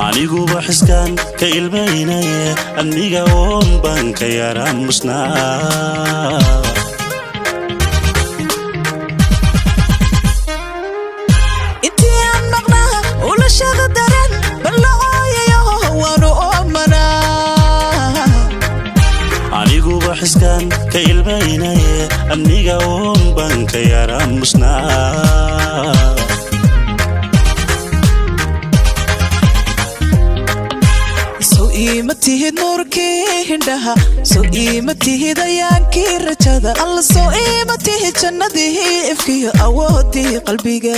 Aniguba xiskaan ka ilmaynaye, adniga oon baan ka yaraamusnaa. Intii aan maqnaa ulashada daran balla ooyayo, waanu oomanaa. Aniguba xiskaan ka ilmaynaye, adniga oon baan ka yaraamusnaa. Sow iima tihid nuurkii hindhaha? Sow iima tihid ayaankii rajada? Alla, sow iima tihid jannadii ifkiyo awoodii qalbiga?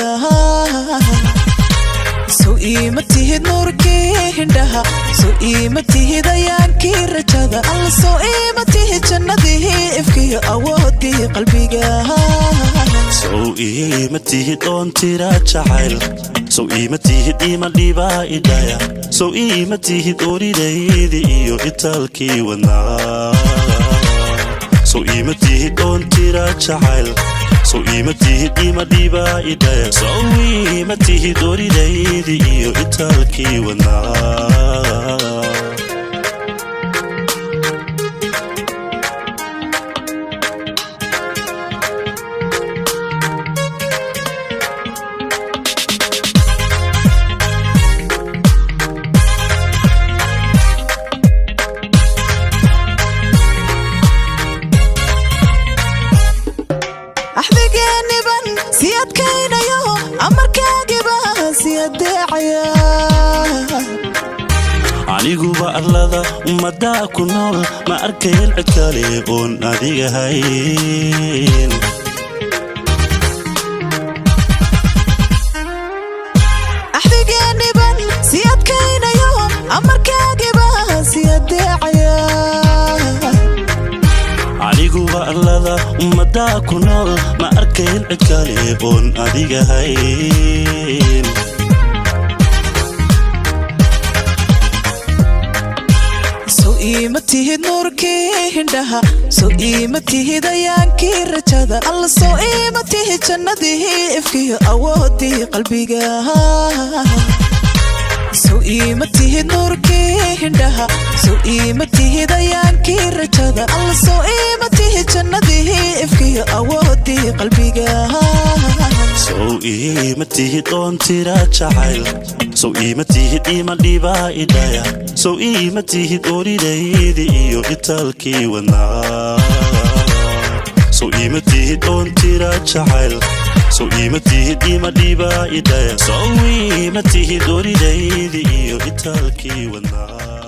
Sow iima tihid nuurkii hindhaha? Sow iima tihid ayaankii rajada? Alla, sow iima tihid jannadii ifkiyo awoodii qalbiga? Sow iima tihid oon tira jacayl? Sow iima tihid ima dhibaa idhaya? Sow iima tihid oridaydi iyo itaalkii wadnaa? Sow iima tihid oon tira jacayl? Sow iima tihid ima dhibaa idhaya? Sow iima tihid oridaydi iyo itaalkii wadnaa? Axdigeeniban si adkaynayo, amarkaagiba si adeecaya. Aniguba arlada ummadaa ku nool ma arkayn cid kale oon adiga hayn. Axdigeeniban si adkaynayo, amarkaagiba si adeecaya. Aniguba arlada ummadaa ku nool ma arkayn cid kale oon adiga hayn. Sow iima tihid nuurkii hindhaha? Sow iima tihid ayaankii rajada? Alla, sow iima tihid jannadii ifkiyo awoodii qalbiga? Sow iima tihid nuurkii hindhaha? Sow iima tihid ayaankii rajada? Alla, sow iima tihid jannadii ifkiyo awoodii qalbiga? Sow iima tihid oon tira jacayl? Sow iima tihid ima dhibaa idhaya? Sow iima tihid oridaydi iyo itaalkii wadnaa? Sow iima tihid oon tira jacayl? Sow iima tihid ima dhibaa idhaya? Sow iima tihid oridaydi iyo itaalkii wadnaa?